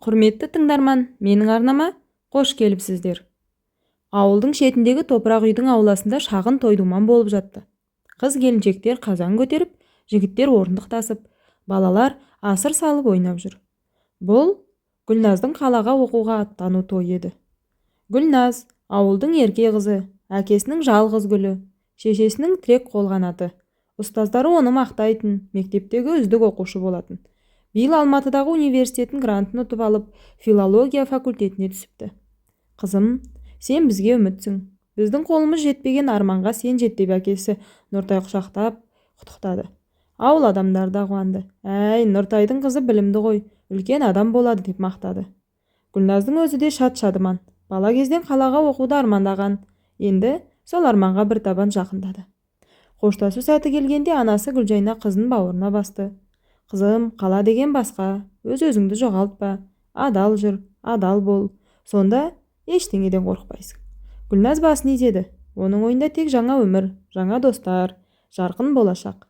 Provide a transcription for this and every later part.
Құрметті тыңдарман, менің арнама қош келіпсіздер. Ауылдың шетіндегі топырақ үйдің ауласында шағын той-думан болып жатты. Қыз-келіншектер қазан көтеріп, жігіттер орындық тасып, балалар асыр салып ойнап жүр. Бұл Гүлназдың қалаға оқуға аттану тойы еді. Гүлназ ауылдың ерке қызы, әкесінің жалғыз гүлі, шешесінің тірек қолқанаты. Ұстаздары оны мақтайтын, мектептегі үздік оқушы болатын. Биыл Алматыдағы университеттің грантын ұтып алып, филология факультетіне түсіпті. Қызым, сен бізге үмітсің. Біздің қолымыз жетпеген арманға сен жет, деп әкесі Нұртай құшақтап құттықтады. Ауыл адамдары да қуанды. Әй, Нұртайдың қызы білімді ғой, үлкен адам болады, деп мақтады. Гүлназдың өзі де шат-шадыман. Бала кезден қалаға оқуды армандаған. Енді сол арманға бір табан жақындады. Қоштасу сәті келгенде анасы Гүлжайна қызын бауырына басты. Қызым, қала деген басқа, өз-өзіңді жоғалтпа, адал жүр, адал бол, сонда ештеңеден қорықпайсың. Гүлназ басын изеді. Оның ойында тек жаңа өмір, жаңа достар, жарқын болашақ.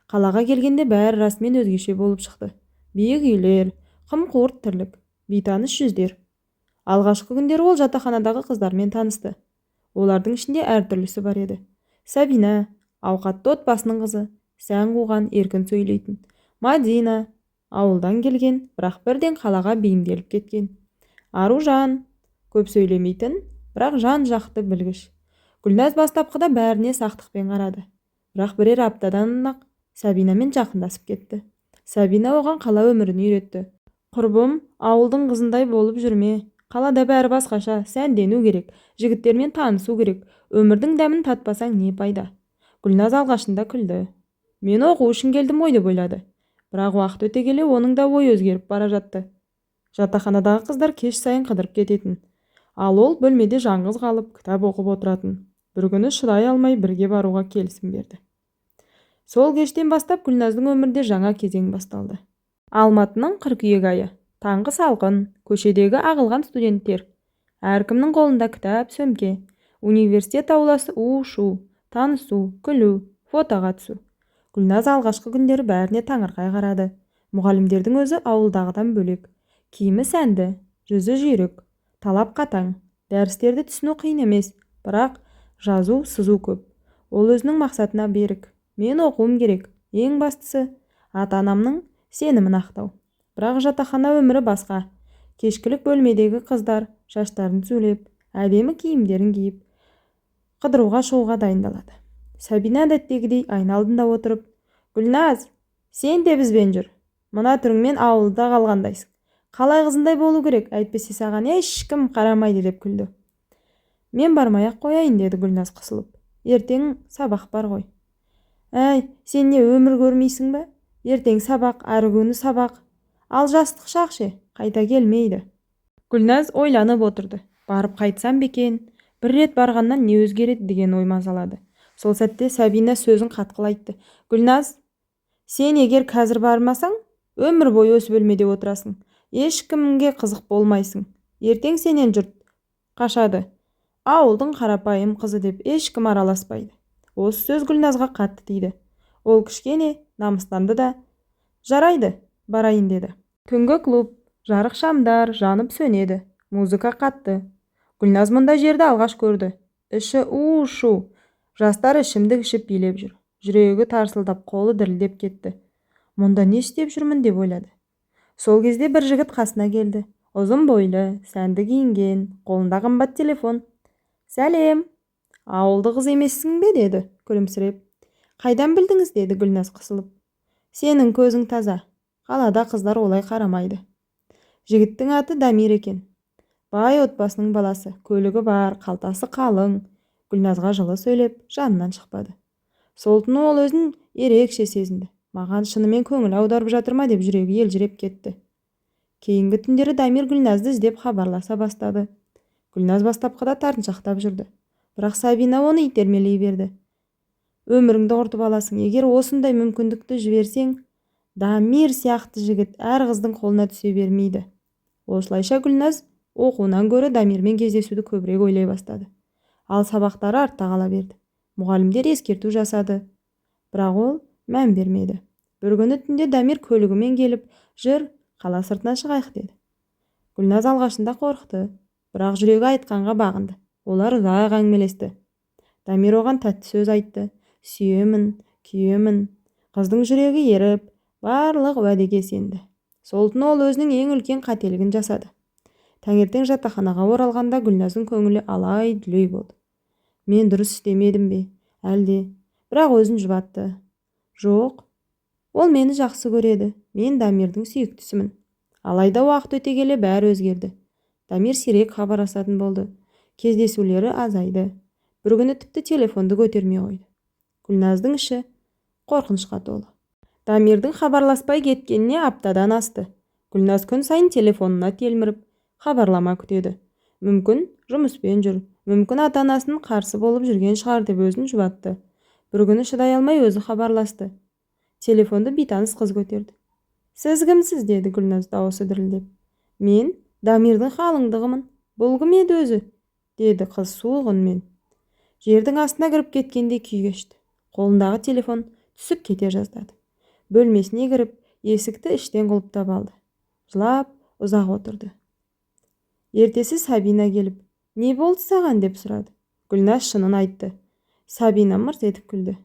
Қалаға келгенде бәрі расымен өзгеше болып шықты. Биік үйлер, қым-қуыт тірлік, бейтаныс жүздер. Алғашқы күндері ол жатақханадағы қыздармен танысты. Олардың ішінде әртүрлісі бар еді. Сабина, ауқатты отбасының қызы, сән қуған, еркін сөйлейтін. Мадина, ауылдан келген, бірақ бірден қалаға бейімделіп кеткен. Аружан, көп сөйлемейтін, бірақ жан-жақты білгіш. Гүлназ бастапқыда бәріне сақтықпен қарады. Бірақ бірер аптадан-ақ Сабинамен жақындасып кетті. Сабина оған қала өмірін үйретті. Құрбым, ауылдың қызындай болып жүрме. Қалада бәрі басқаша, сәндену керек, жігіттермен танысу керек. Өмірдің дәмін татпасаң не пайда? Гүлназ алғашында күлді. Мен оқу үшін келдім ғой деп ойлады. Бірақ уақыт өте келе оның да ойы өзгеріп бара жатты. Жатақханадағы қыздар кеш сайын қыдырып кететін. Ал ол бөлмеде жалғыз қалып, кітап оқып отыратын. Бір күні шыдай алмай бірге баруға келісім берді. Сол кештен бастап Гүлназдың өмірінде жаңа кезең басталды. Алматының қыркүйек айы. Таңғы салқын, көшедегі ағылған студенттер. Әркімнің қолында кітап, сөмке. Университет ауласы у-шу, танысу, күлу, фотоға түсу. Гүлназ алғашқы күндері бәріне таңырқай қарады. Мұғалімдердің өзі ауылдағыдан бөлек. Киімі сәнді, жүзі жүйрік, талап қатаң. Дәрістерді түсіну қиын емес, бірақ жазу, сызу көп. Ол өзінің мақсатына берік. Мен оқуым керек. Ең бастысы ата-анамның сенімін ақтау. Бірақ жатақхана өмірі басқа. Кешкілік бөлмедегі қыздар шаштарын түзулеп, әдемі киімдерін киіп, қыдыруға шығуға дайындалады. Сабина әдеттегідей айна алдында отырып, Гүлназ, сен де бізбен жүр. Мына түріңмен ауылда қалғандайсың. Қалай қызындай болу керек, әйтпесе саған ешкім қарамайды, деп күлді. Мен бармай-ақ қояйын, деді Гүлназ қысылып. Ертең сабақ бар ғой. Әй, сен не өмір көрмейсің бе? Ертең сабақ, әрі күні сабақ. Ал жастық шақ ше, қайта келмейді. Гүлназ ойланып отырды. Барып қайтсам ба екен? Бір рет барғаннан не өзгереді деген ой мазалады. Сол сәтте Сабина сөзін қатқыл айтты. Гүлназ, сен егер қазір бармасаң, өмір бойы осы бөлмеде отырасың. Ешкімге қызық болмайсың. Ертең сенен жұрт қашады. Ауылдың қарапайым қызы деп ешкім араласпайды. Осы сөз Гүлназға қатты тиді. Ол кішкене намыстанды да, жарайды, барайын деді. Түнгі клуб, жарық шамдар жанып сөнеді, музыка қатты. Гүлназ мұндай жерді алғаш көрді. Іші у-шу, жастар ішімдік ішіп билеп жүр. Жүрегі тарсылдап, қолы дірілдеп кетті. Мұнда не істеп жүрмін деп ойлады. Сол кезде бір жігіт қасына келді. Ұзын бойлы, сәнді киінген, қолында қымбат телефон. Сәлем, ауылды қыз емессің бе, деді күлімсіреп. Қайдан білдіңіз, деді Гүлназ қысылып. Сенің көзің таза. Қалада қыздар олай қарамайды. Жігіттің аты Дамир екен. Бай отбасының баласы, көлігі бар, қалтасы қалың. Гүлназға жылы сөйлеп, жанынан шықпады. Сол түні ол өзін ерекше сезінді. Маған шынымен көңіл аударып жатыр ма деп жүрегі елжіреп кетті. Кейінгі түндері Дамир Гүлназды іздеп хабарласа бастады. Гүлназ бастапқыда тартыншақтап жүрді. Бірақ Сабина оны итермелей берді. Өміріңді құртып аласың, егер осындай мүмкіндікті жіберсең, Дамир сияқты жігіт әр қыздың қолына түсе бермейді. Осылайша Гүлназ оқуынан гөрі Дамирмен кездесуді көбірек ойлай бастады. Ал сабақтары артта қала берді. Мұғалімдер ескерту жасады. Бірақ ол мән бермеді. Бір күні түнде Дамир көлігімен келіп, жүр, қала сыртына шығайық деді. Гүлназ алғашында қорықты, бірақ жүрегі айтқанға бағынды. Олар ұзақ әңгімелесті. Дамир оған тәтті сөз айтты. Сүйемін, күйемін. Қыздың жүрегі еріп, барлық уәдеге сенді. Сол түні ол өзінің ең үлкен қателігін жасады. Таңертең жатақханаға оралғанда Гүлназдың көңілі алай-дүлей болды. Мен дұрыс істемедім бе, әлде? Бірақ өзін жұбатты. Жоқ, ол мені жақсы көреді. Мен Дамирдің сүйіктісімін. Алайда уақыт өте келе бәрі өзгерді. Дамир сирек хабарласатын болды. Кездесулері азайды. Бір күні тіпті телефонды көтермей қойды. Гүлназдың іші қорқынышқа толы. Дамирдің хабарласпай кеткеніне аптадан асты. Гүлназ күн сайын телефонына телміріп, хабарлама күтеді. Мүмкін жұмыспен жүр, мүмкін ата-анасының қарсы болып жүрген шығар деп өзін жұбатты. Бір күні шыдай алмай өзі хабарласты. Телефонды бейтаныс қыз көтерді. Сіз кімсіз, деді Гүлназ дауысы дірілдеп. Мен Дамирдің қалыңдығымын. Бұл кім еді өзі? Деді қыз суық үнмен. Жердің астына кіріп кеткендей күй кешті. Қолындағы телефон түсіп кете жаздады. Бөлмесіне кіріп, есікті іштен құлыптап алды. Жылап, ұзақ отырды. Ертесі Сабина келіп, не болды саған деп сұрады. Гүлназ шынын айтты. Сабина мырс етіп күлді.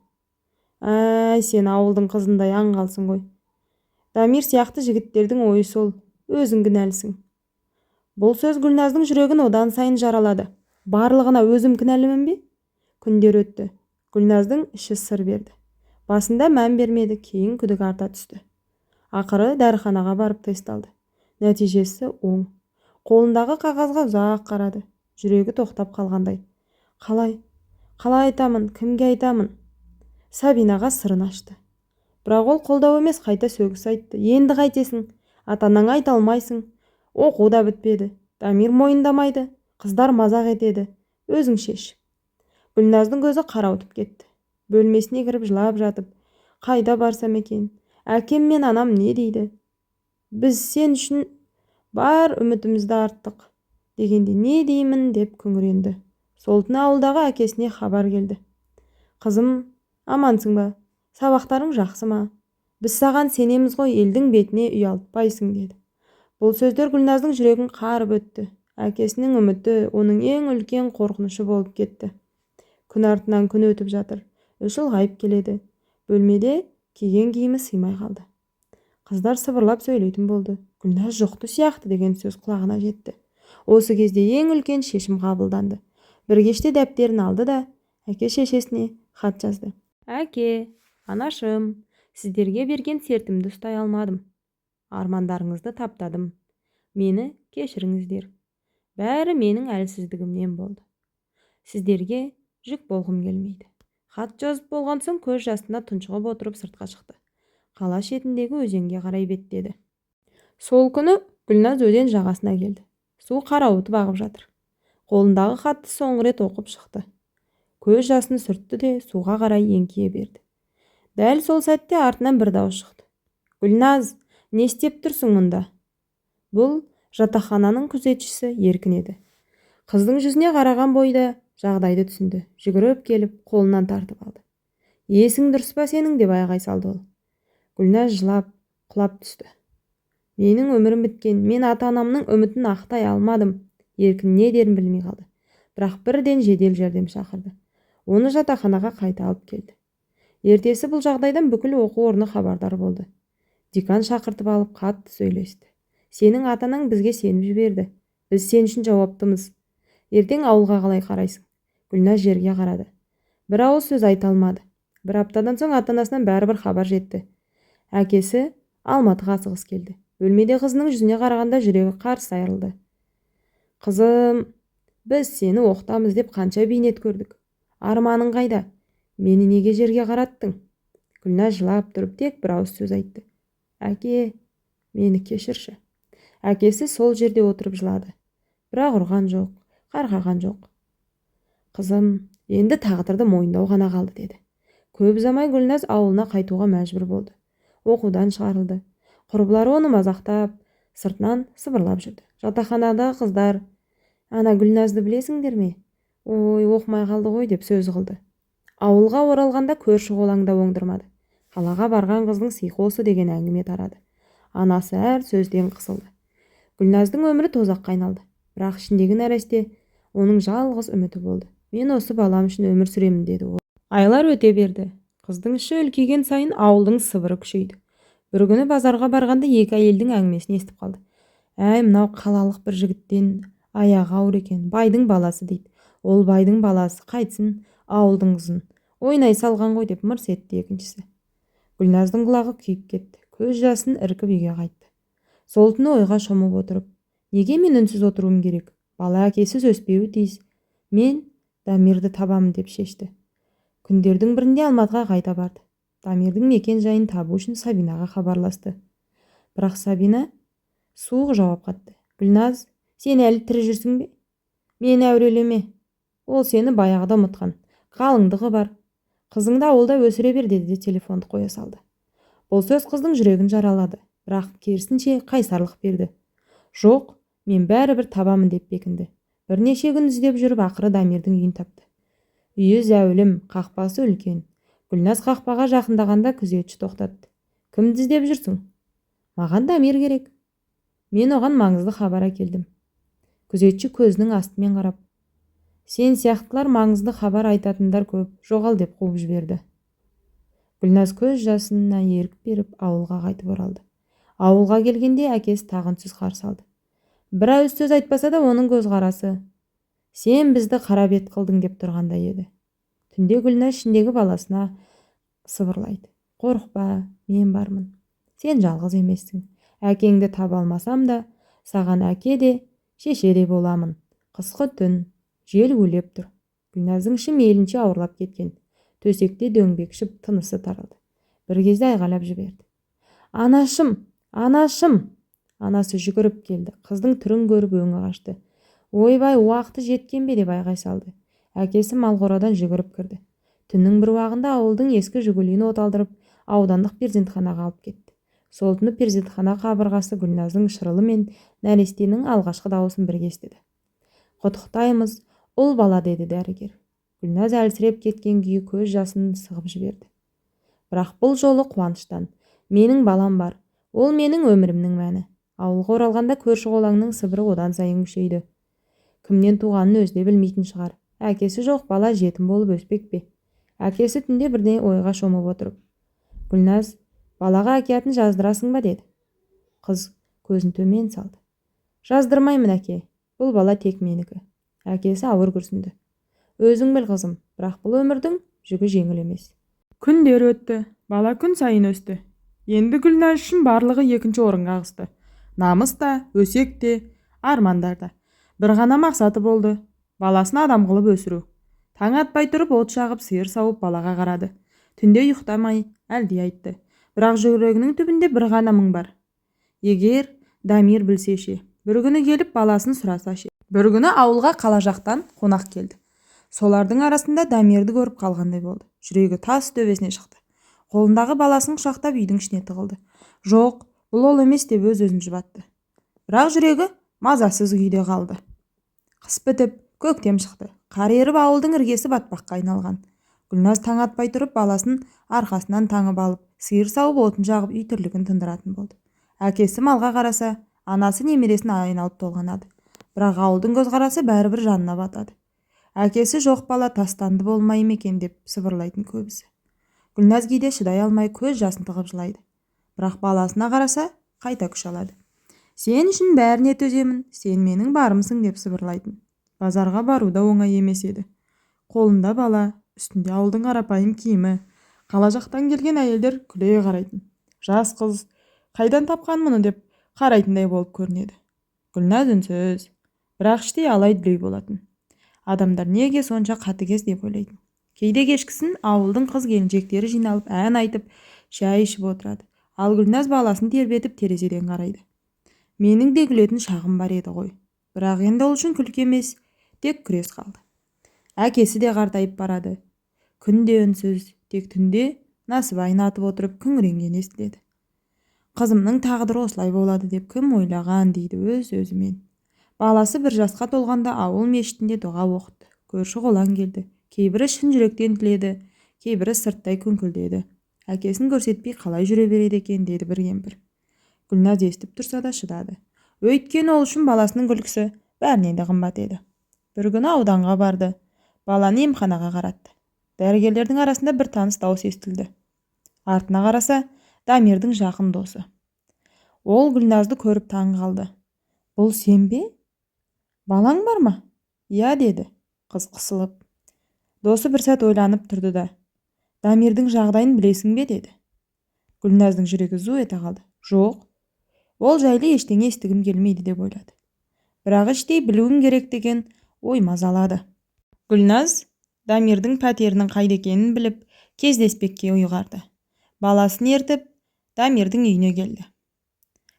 Әй, сен ауылдың қызындай аңғалсың ғой. Дамир сияқты жігіттердің ойы сол, өзің кінәлісің. Бұл сөз Гүлназдың жүрегін одан сайын жаралады. Барлығына өзім кінәлімін бе? Күндер өтті. Гүлназдың іші сыр берді. Басында мән бермеді, кейін күдік арта түсті. Ақыры дәріханаға барып тест алды. Нәтижесі оң. Қолындағы қағазға ұзақ қарады. Жүрегі тоқтап қалғандай. Қалай? Қалай айтамын? Кімге айтамын? Сабинаға сырын ашты. Бірақ ол қолдау емес, қайта сөгіс айтты. Енді қайтесің? Ата-анаңа айта алмайсың. Оқу да бітпеді. Дамир мойындамайды. Қыздар мазақ етеді. Өзің шеш. Гүлназдың көзі қарауытып кетті. Бөлмесіне кіріп жылап жатып, қайда барсам екен? Әкем мен анам не дейді? Біз сен үшін бар үмітімізді арттық. Дегенде не деймін деп күңіренді. Сол түні ауылдағы әкесіне хабар келді. Қызым, амансың ба? Сабақтарың жақсы ма? Біз саған сенеміз ғой, елдің бетіне ұялтпайсың деді. Бұл сөздер Гүлназдың жүрегін қарып өтті. Әкесінің үміті оның ең үлкен қорқынышы болып кетті. Күн артынан күн өтіп жатыр. Үш ұлғайып келеді. Бөлмеде киген киімі сыймай қалды. Қыздар сыбырлап сөйлейтін болды. Гүлназ жұқты сияқты деген сөз құлағына жетті. Осы кезде ең үлкен шешім қабылданды. Бір кеште дәптерін алды да әке шешесіне хат жазды. Әке, анашым, сіздерге берген сертімді ұстай алмадым. Армандарыңызды таптадым. Мені кешіріңіздер. Бәрі менің әлсіздігімнен болды. Сіздерге жүк болғым келмейді. Хат жазып болған соң көз жасына тұншығып отырып сыртқа шықты. Қала шетіндегі өзенге қарай беттеді. Сол күні Гүлназ өзен жағасына келді. Су қарауытып ағып жатыр. Қолындағы хатты соңғы рет оқып шықты. Көз жасын сүртті де суға қарай еңкейе берді. Дәл сол сәтте артынан бір дауыс шықты. Гүлназ, не істеп тұрсың мұнда? Бұл жатақхананың күзетшісі Еркін еді. Қыздың жүзіне қараған бойда жағдайды түсінді. Жүгіріп келіп, қолынан тартып алды. Есің дұрыс па сенің деп айғай салды ол. Гүлназ жылап, құлап түсті. Менің өмірім біткен, мен ата-анамның үмітін ақтай алмадым. Еркін не дерін білмей қалды. Бірақ бірден жедел жәрдем шақырды. Оны жатақханаға қайта алып келді. Ертесі бұл жағдайдан бүкіл оқу орны хабардар болды. Декан шақыртып алып қатты сөйлесті. Сенің ата-анаң бізге сеніп жіберді. Біз сен үшін жауаптымыз. Ертең ауылға қалай қарайсың? Гүлназ жерге қарады. Бір ауыз сөз айта алмады. Бір аптадан соң ата-анасынан бәрібір хабар жетті. Әкесі Алматыға асығыс келді. Бөлмеде қызының жүзіне қарағанда жүрегі қарс айырылды. Қызым, біз сені оқытамыз деп қанша бейнет көрдік. Арманың қайда? Мені неге жерге қараттың? Гүлназ жылап тұрып тек бір ауыз сөз айтты. Әке, мені кешірші. Әкесі сол жерде отырып жылады. Бірақ ұрған жоқ, қарғаған жоқ. Қызым, енді тағдырды мойындау ғана қалды деді. Көп ұзамай Гүлназ ауылына қайтуға мәжбүр болды. Оқудан шығарылды. Құрбылары оны мазақтап, сыртынан сыбырлап жүрді. Жатақханадағы қыздар, ана Гүлназды білесіңдер ме? Ой, оқымай қалды ғой деп сөз қылды. Ауылға оралғанда көрші қолаң да оңдырмады. Қалаға барған қыздың сиқы осы деген әңгіме тарады. Анасы әр сөзден қысылды. Гүлназдың өмірі тозаққа айналды. Бірақ ішіндегі нәресте оның жалғыз үміті болды. Мен осы балам үшін өмір сүремін, деді ол. Айлар өте берді. Қыздың іші үлкейген сайын ауылдың сыбыры күшейді. Бір күні базарға барғанда екі әйелдің әңгімесін естіп қалды. Әй, мынау қалалық бір жігіттен аяғы ауыр екен, байдың баласы дейді. Ол байдың баласы қайтсын, ауылдың қызын ойнай салған ғой, деп мырс етті екіншісі. Гүлназдың құлағы күйіп кетті. Көз жасын іркіп үйге қайтты. Сол түні ойға шомып отырып, неге мен үнсіз отыруым керек? Бала әкесіз өспеуі тиіс. Мен Дамирді табамын деп шешті. Күндердің бірінде Алматыға қайта барды. Дамирдің мекен жайын табу үшін Сабинаға хабарласты. Бірақ Сабина суық жауап қатты. Гүлназ, сен әлі тірі жүрсің бе? Мені әурелеме. Ол сені баяғыда ұмытқан. Қалыңдығы бар. Қызыңды ауылда өсіре бер, деді де телефонды қоя салды. Бұл сөз қыздың жүрегін жаралады, бірақ керісінше қайсарлық берді. Жоқ, мен бәрібір табамын деп бекінді. Бірнеше күн іздеп жүріп ақыры Дамирдің үйін тапты. Үйі зәулім, қақпасы үлкен. Гүлназ қақпаға жақындағанда күзетші тоқтатты. Кімді іздеп жүрсің? Маған Дамир керек. Мен оған маңызды хабар әкелдім. Күзетші көзінің астымен қарап, сен сияқтылар маңызды хабар айтатындар көп, жоғал деп қуып жіберді. Гүлназ көз жасына ерік беріп ауылға қайтып оралды. Ауылға келгенде әкесі тағы үнсіз қарсы алды. Бір ауыз сөз айтпаса да оның көзқарасы сен бізді қара бет қылдың деп тұрғандай еді. Түнде Гүлназ ішіндегі баласына сыбырлайды. Қорықпа, мен бармын. Сен жалғыз емессің. Әкеңді таба алмасам да, саған әке де, шеше де боламын. Қысқы түн, жел гулеп тұр. Гүлназдың іші мейлінше ауырлап кеткен. Төсекте дөңбекшіп тынысы таралды. Бір кезде айғайлап жіберді. Анашым, анашым! Анасы жүгіріп келді. Қыздың түрін көріп өңі қашты. Ойбай, уақыты жеткен бе деп айғай салды. Әкесі малқорадан жүгіріп кірді. Түннің бір уағында ауылдың ескі Жигулиін от алдырып, аудандық перзентханаға алып кетті. Сол түні перзентхана қабырғасы Гүлназдың шырылы мен нәрестенің алғашқы дауысын бірге естіді. Құттықтаймыз, ұл бала, деді дәрігер. Гүлназ әлсіреп кеткен күйі көз жасын сығып жіберді. Бірақ бұл жолы қуаныштан. Менің балам бар. Ол менің өмірімнің мәні. Ауылға оралғанда көрші-қолаңның сыбыры одан сайын күшейді. Кімнен туғанын өзі де білмейтін шығар. Әкесі жоқ бала жетім болып өспек пе? Әкесі түнде бірдеңе ойға шомып отырып, Гүлназ, балаға әке атын жаздырасың ба, деді. Қыз көзін төмен салды. Жаздырмаймын, әке. Бұл бала тек менікі. Әкесі ауыр күрсінді. Өзің біл, қызым, бірақ бұл өмірдің жүгі жеңіл емес. Күндер өтті, бала күн сайын өсті. Енді Гүлназ үшін барлығы екінші орынға ығысты. Намыс та, өсек те, армандар да. Бір ғана мақсаты болды. Баласын адам қылып өсіру. Таң атпай тұрып от жағып, сиыр сауып балаға қарады. Түнде ұйықтамай әлди айтты. Бірақ жүрегінің түбінде бір ғана мұң бар. Егер Дамир білсе ше, бір күні келіп баласын сұраса ше. Бір күні ауылға қала жақтан қонақ келді. Солардың арасында Дамирді көріп қалғандай болды. Жүрегі тас төбесіне шықты. Қолындағы баласын құшақтап үйдің ішіне тығылды. Жоқ, бұл ол емес деп өз-өзін жұбатты. Бірақ жүрегі мазасыз күйде қалды. Қыс бітіп, көктем шықты. Қар еріп ауылдың іргесі батпаққа айналған. Гүлназ таң атпай тұрып баласын арқасынан таңып алып, сиыр сауып отын жағып үй тірлігін тындыратын болды. Әкесі малға қараса, анасы немересін айналып толғанады. Бірақ ауылдың көзқарасы бәрібір жанына батады. Әкесі жоқ бала тастанды болмай ма екен деп сыбырлайтын көбісі. Гүлназ кейде шыдай алмай көз жасын тығып жылайды. Бірақ баласына қараса, қайта күш алады. Сен үшін бәріне төземін, сен менің барымсың деп сыбырлайтын. Базарға бару да оңай емес еді. Қолында бала, үстінде ауылдың қарапайым киімі. Қала жақтан келген әйелдер күле қарайтын. Жас қыз, қайдан тапқан мұны деп қарайтындай болып көрінеді. Гүлназ үнсіз, бірақ іштей алай-дүлей болатын. Адамдар неге сонша қатыгез деп ойлайтын. Кейде кешкісін ауылдың қыз-келіншектері жиналып ән айтып, шай ішіп отырады. Ал Гүлназ баласын тербетіп терезеден қарайды. Менің де күлетін шағым бар еді ғой. Бірақ енді ол үшін күлкі емес, тек күрес қалды. Әкесі де қартайып барады. Күнде үнсіз, тек түнде насыбайын атып отырып күңіренген естіледі. Қызымның тағдыры осылай болады деп кім ойлаған, дейді өз-өзімен. Баласы бір жасқа толғанда ауыл мешітінде дұға оқытты. Көрші-қолаң келді. Кейбірі шын жүректен тіледі, кейбірі сырттай күңкілдеді. Әкесін көрсетпей қалай жүре береді екен, деді бір кемпір. Гүлназ естіп тұрса да шыдады. Өйткені ол үшін баласының күлкісі бәрінен де қымбат еді. Бір күні ауданға барды. Баланы емханаға қаратты. Дәрігерлердің арасында бір таныс дауыс естілді. Артына қараса, Дамирдің жақын досы. Ол Гүлназды көріп таң қалды. Бұл сен бе? Балаң бар ма? Иә, деді қыз қысылып. Досы бір сәт ойланып тұрды да, Дамирдің жағдайын білесің бе, деді. Гүлназдың жүрегі зу ете қалды. Жоқ, ол жайлы ештеңе естігім келмейді деп ойлады. Бірақ іштей білуім керек деген ой мазалады. Гүлназ Дамирдің пәтерінің қайда екенін біліп, кездеспекке ұйғарды. Баласын ертіп, Дамирдің үйіне келді.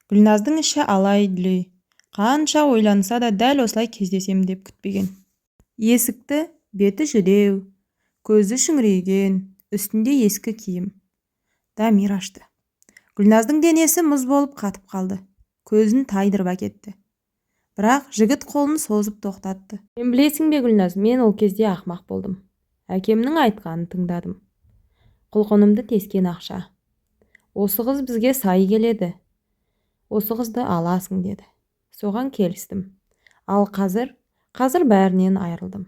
Гүлназдың іші алай-дүлей. Қанша ойланса да дәл осылай кездесем деп күтпеген. Есікті беті жүдеу, көзі шүңірейген, үстінде ескі киім. Дамир ашты. Гүлназдың денесі мұз болып қатып қалды. Көзін тайдырып әкетті. Бірақ жігіт қолын созып тоқтатты. Сен білесің бе, Гүлназ, мен ол кезде ақмақ болдым. Әкемнің айтқанын тыңдадым. Құлқынымды тескен ақша. Осы қыз бізге сай келеді. Осы қызды аласың деді. Соған келістім. Ал қазір бәрінен айырылдым.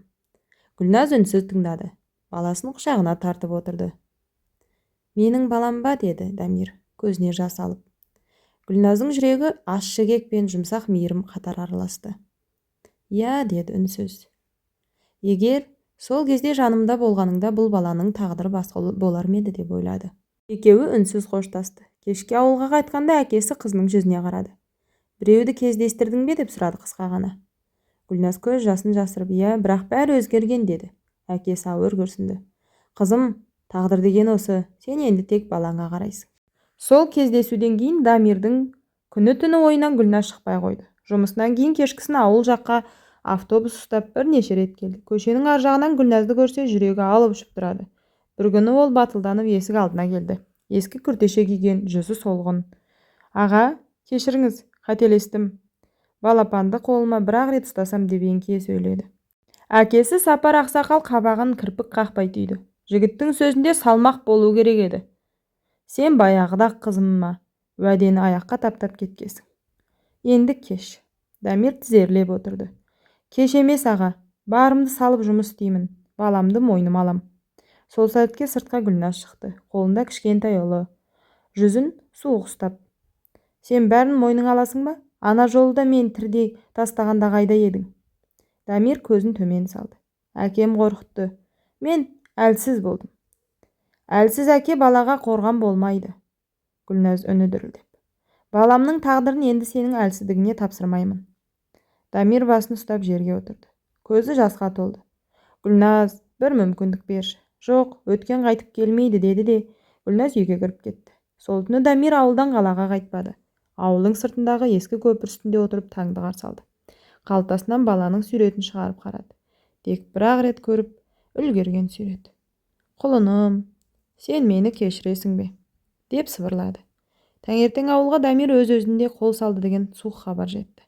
Гүлназ үнсіз тыңдады. Баласын құшағына тартып отырды. Менің балам ба, деді Дамир, көзіне жас алып. Гүлназдың жүрегі ащы кек пен жұмсақ мейірім қатар араласты. Иә, деді үнсіз. Егер сол кезде жанымда болғаныңда бұл баланың тағдыры басқа болар ма еді деп ойлады. Екеуі үнсіз қоштасты. Кешке ауылға қайтқанда әкесі қызының жүзіне қарады. Біреуді кездестірдің бе деп сұрады қысқа ғана. Гүлназ көз жасын жасырып, иә, бірақ бәрі өзгерген деді. Әкесі ауыр күрсінді. Қызым, тағдыр деген осы, сен енді тек балаңа қарайсың. Сол кездесуден кейін Дамирдің күні-түні ойынан Гүлназ шықпай қойды. Жұмысынан кейін кешкісін ауыл жаққа автобус ұстап бірнеше рет келді. Көшенің ар жағынан Гүлназды көрсе, жүрегі алып ұшып тұрады. Бір күні ол батылданып есік алдына келді. Ескі күртеше киген, жүзі солғын. Аға, кешіріңіз, қателестім. Балапанды қолыма бір-ақ рет ұстасам деп еңкейе сөйледі. Әкесі Сапар ақсақал қабағын кірпік қақпай түйді. Жігіттің сөзінде салмақ болу керек еді. Сен баяғыда қызыма уәдені аяққа таптап кеткесің. Енді кеш. Дамир тізерлеп отырды. Кеш емес аға, барымды салып жұмыс істеймін, баламды мойныма алам. Сол сәтке сыртқа Гүлназ шықты. Қолында кішкентай ұлы. Жүзін суық ұстап. Сен бәрін мойныңа аласың ба? Ана жолы да мен тірдей тастағанда қайда едің? Дамир көзін төмен салды. Әкем қорқытты. Мен әлсіз болдым. Әлсіз әке балаға қорған болмайды. Гүлназ үні дірілдеп. Баламның тағдырын енді сенің әлсіздігіне тапсырмаймын. Дамир басын ұстап жерге отырды. Көзі жасқа толды. Гүлназ, бір мүмкіндік берші. Жоқ, өткен қайтып келмейді деді де, Гүлназ үйге кіріп кетті. Сол түні Дамир ауылдан қалаға қайтпады. Ауылдың сыртындағы ескі көпір үстінде отырып таңды қарсы алды. Қалтасынан баланың суретін шығарып қарады. Тек бір-ақ рет көріп үлгерген сурет. Құлыным, сен мені кешіресің бе? Деп сыбырлады. Таңертең ауылға Дамир өз-өзінде қол салды деген суық хабар жетті.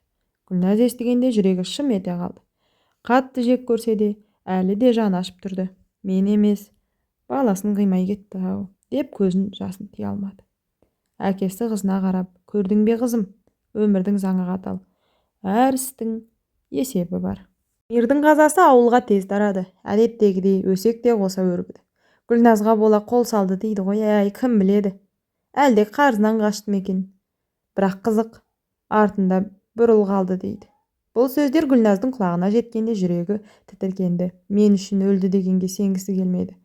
Гүлназ естігенде жүрегі шым ете қалды. Қатты жек көрсе де, әлі де жаны ашып тұрды. Мен емес, баласын қимай кетті-ау, деп көзін жасын тия алмады. Әкесі қызына қарап, көрдің бе қызым, өмірдің заңы қатал. Әр істің есебі бар. Дамирдің қазасы ауылға тез тарады. Әдеттегідей өсек те қоса өрбіді. Гүлназға бола қол салды дейді ғой, әй, кім біледі. Әлде қарызынан қашты ма екен. Бірақ қызық, артында бір ұл қалды дейді. Бұл сөздер Гүлназдың құлағына жеткенде жүрегі тітіркенді. Мен үшін өлді дегенге сенгісі келмеді.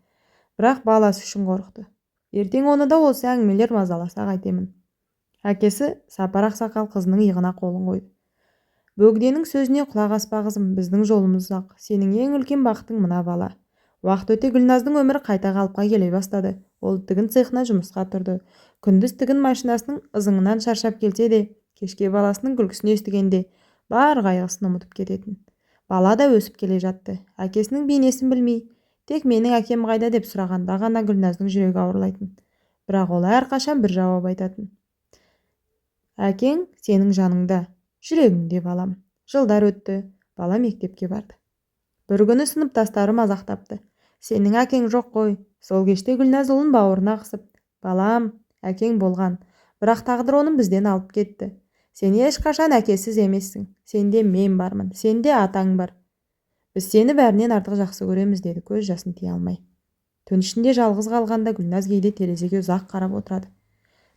Бірақ баласы үшін қорықты. Ертең оны да осы әңгімелер мазаласа қайтемін. Әкесі Сапар ақсақал қызының иығына қолын қойды. Бөгденің сөзіне құлақ аспа қызым, біздің жолымыз ұзақ. Сенің ең үлкен бақытың мына бала. Уақыт өте Гүлназдың өмірі қайта қалыпқа келе бастады. Ол тігін цехына жұмысқа тұрды. Күндіз тігін машинасының ызыңынан шаршап келсе де, кешке баласының күлкісін естігенде бар қайғысын ұмытып кететін. Бала да өсіп келе жатты. Әкесінің бейнесін білмей, тек менің әкем қайда деп сұрағанда ғана Гүлназдың жүрегі ауырлайтын. Бірақ ол әрқашан бір жауап айтатын. Әкең сенің жаныңда, жүрегіңде балам. Жылдар өтті, бала мектепке барды. Бір күні сыныптастары мазақтапты. Сенің әкең жоқ қой. Сол кеште Гүлназ ұлын бауырына қысып, балам, әкең болған, бірақ тағдыр оны бізден алып кетті. Сен ешқашан әкесіз емессің. Сенде мен бармын, сенде атаң бар. Біз сені бәрінен артық жақсы көреміз, деді көз жасын тия алмай. Түн ішінде жалғыз қалғанда Гүлназ кейде терезеге ұзақ қарап отырады.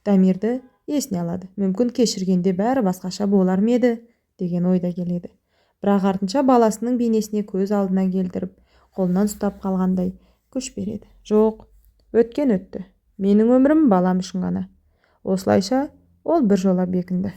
Дамирді есіне алады. Мүмкін, кешіргенде бәрі басқаша болар ма еді деген ой да келеді. Бірақ артынша баласының бейнесіне көз алдына келтіріп, қолынан ұстап қалғандай күш береді. Жоқ, өткен өтті. Менің өмірім балам үшін ғана. Осылайша ол бір жола бекінді.